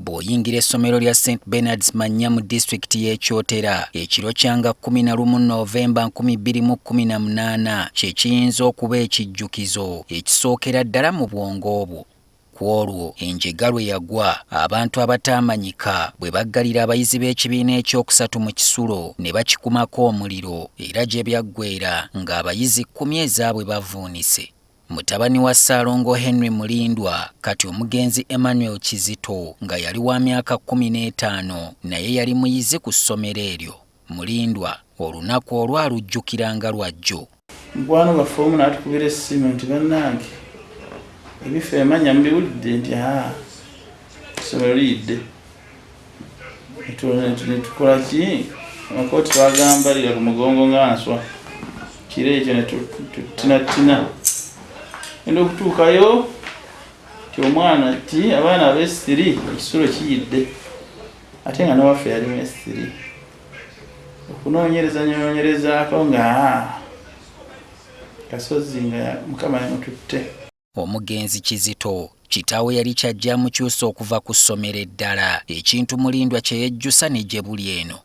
Bw'oyingira essomero lya St Bernards Mannya mu disitulikiti y'e Kyotera ekiro kya nga 11 Novemba 2018 kye kiyinza okuba ekijjukizo ekisookera ddala mu bwongo bwo. Ku olwo enjega lwe yagwa abantu abataamanyika bwe baggalira abayizi b'ekibiina ekyokusatu mu kisulo ne bakikumako omuliro era gye byaggweera ng'abayizi kkumi ezaabwe bavuunise. Mutabani wa Ssaalongo Henry Mulindwa kati omugenzi Emmanuel Kizito nga yali wa myaka 15 naye yali muyizi ku ssomero eryo. Mulindwa olunaku olwo alujjukira nga lwajjo. Mukwano gwaffe omu n'atukubira essimu nti bannange ebifo emanya mubiwulidde nti aa essomero liyidde. Netukola ki amakooti twagambalira ku mugongo nga nswa kiro ekyo netutinatina enda okutuukayo ti omwana ti abaana abesiri ekisulo kiyidde ate nga nowaffe yali mesiri okunoonyereza nyoonyerezaako nga kasozi nga mukama yamututte. Omugenzi Kizito, kitaawe yali ky'ajja amukyusa okuva ku ssomero eddala, ekintu Mulindwa kye yejjusa ne gye buli eno.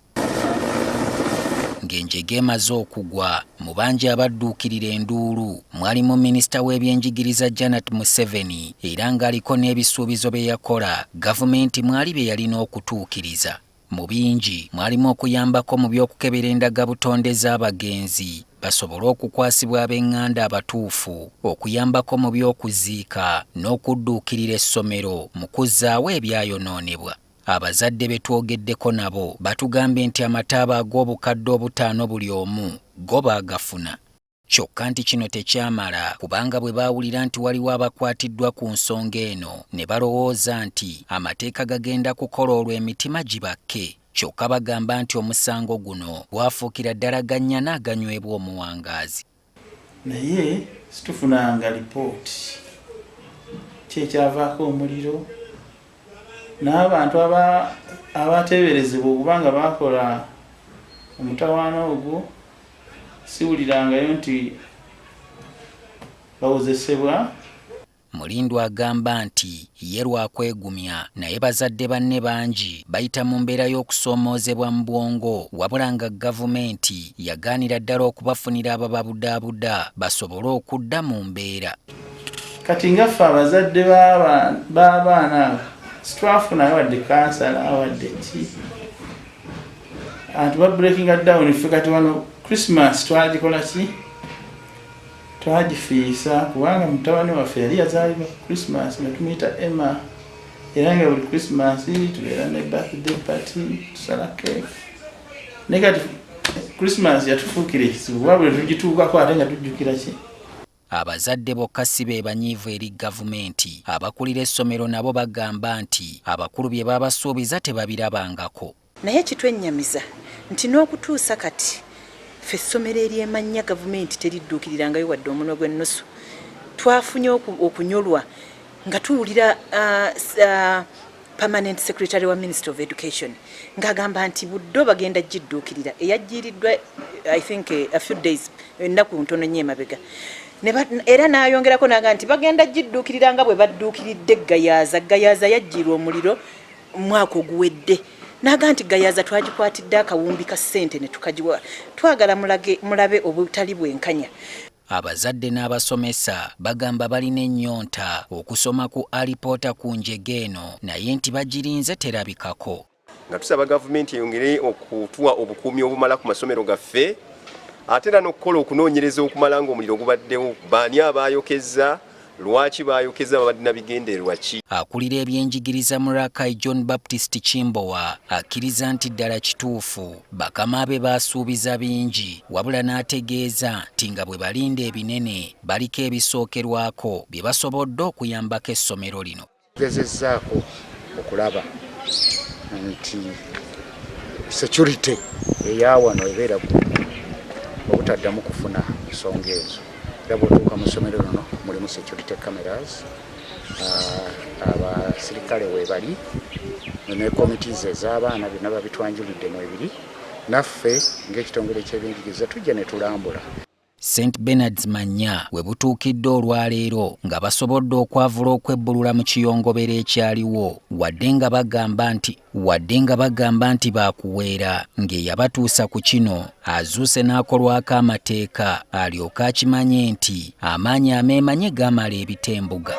Ng'enjega emaze okugwa, mu bangi abadduukirira enduulu mwalimu minisita w'ebyenjigiriza Janet Museveni era ng'aliko n'ebisuubizo bye yakola gavumenti mwali bye yalina okutuukiriza. Mu bingi mwalimu okuyambako mu by'okukebera endagabutonde z'abagenzi basobole okukwasibwa ab'enganda abatuufu, okuyambako mu by'okuziika n'okudduukirira essomero mu kuzzaawo ebyayonoonebwa. Abazadde be twogeddeko nabo batugambye nti amataaba ag'obukadde obutaano buli omu go baagafuna. Kyokka nti kino tekyamala kubanga bwe baawulira nti waliwo abakwatiddwa ku nsonga eno ne balowooza nti amateeka gagenda kukola olwo emitima gibakke. Kyokka bagamba nti omusango guno gwafuukira ddala gannyana aganywebwa omuwangaazi. Naye situfunanga lipooti ki ekyavaako omuliro n'abantu abateeberezebwa okuba nga baakola omutawaana ogwo Siwulirangayo nti bawozesebwa. Mulindwa agamba nti ye lwakwegumya naye bazadde banne bangi bayita mu mbeera y'okusoomoozebwa mu bwongo wabula nga gavumenti yagaanira ddala okubafunira abababudaabuda basobole okudda mu mbeera. Kati nga ffe abazadde b'abaana abo sitwafunayo wadde kansala wadde ki Abantu ba breaking down ffe kati wano Christmas twagikola ki twagifiisa kubanga mutabani waffe yali yazaalibwa ku Christmas nga tumuyita Emma era nga buli Christmas tubeera ne birthday party tusala cake naye kati Christmas yatufuukira ekizibu kuba buli tugituukako ate nga tujjukira ki. Abazadde bokka si be banyiivu eri gavumenti, abakulira essomero nabo bagamba nti abakulu bye babasuubiza tebabirabangako. Naye kitwennyamiza nti n'okutuusa kati ffe essomero ery'e Mannya gavumenti teridduukirirangayo wadde omunwe gw'ennusu. Twafunye okunyolwa nga tuwulira Permanent Secretary wa Ministry of Education ng'agamba nti Buddo bagenda gidduukirira eyajjiiriddwa I think a few days ennaku ntono nnyo emabega era n'ayongerako n'agamba nti bagenda gidduukirira nga bwe badduukiridde Gayaza. Gayaza yajjiirwa omuliro mwaka oguwedde n'agamba nti Gayaza twagikwatidde akawumbi ka ssente ne tukagiwa. Twagala mulabe obutali bwenkanya. Abazadde n'abasomesa bagamba balina ennyonta okusoma ku alipoota ku njega eno naye nti bagirinze terabikako. Nga tusaba gavumenti eyongere okutuwa obukuumi obumala ku masomero gaffe ate era n'okukola okunoonyereza okumala ng'omuliro gubaddewo baani abaayokezza Lwaki baayokeza babadde na bigendererwa ki? Akulira ebyenjigiriza mu Rakai John Baptist Kimbowa akkiriza nti ddala kituufu bakama be baasuubiza bingi wabula n'ategeeza nti nga bwe balinda ebinene baliko ebisookerwako bye basobodde okuyambako essomero lino. Tugezezzaako okulaba nti security eya wano ebeera obutaddamu kufuna nsonga ezo era bw'otuuka mu ssomero lino mulimu security cameras, abasirikale weebali ne committees ez'abaana byonna babitwanjulidde mwebiri naffe ng'ekitongole ky'ebyenjigiriza tujja ne tulambula. St Bernards Manya we butuukidde olwaleero nga basobodde okwavula okwebbulula mu kiyongobero ekyaliwo wadde nga bagamba nti wadde nga bagamba nti baakuweera ng'eyabatuusa ku kino azuuse n'akolwako amateeka alyoke akimanye nti amaanyi ameemanye gaamala ebita embuga.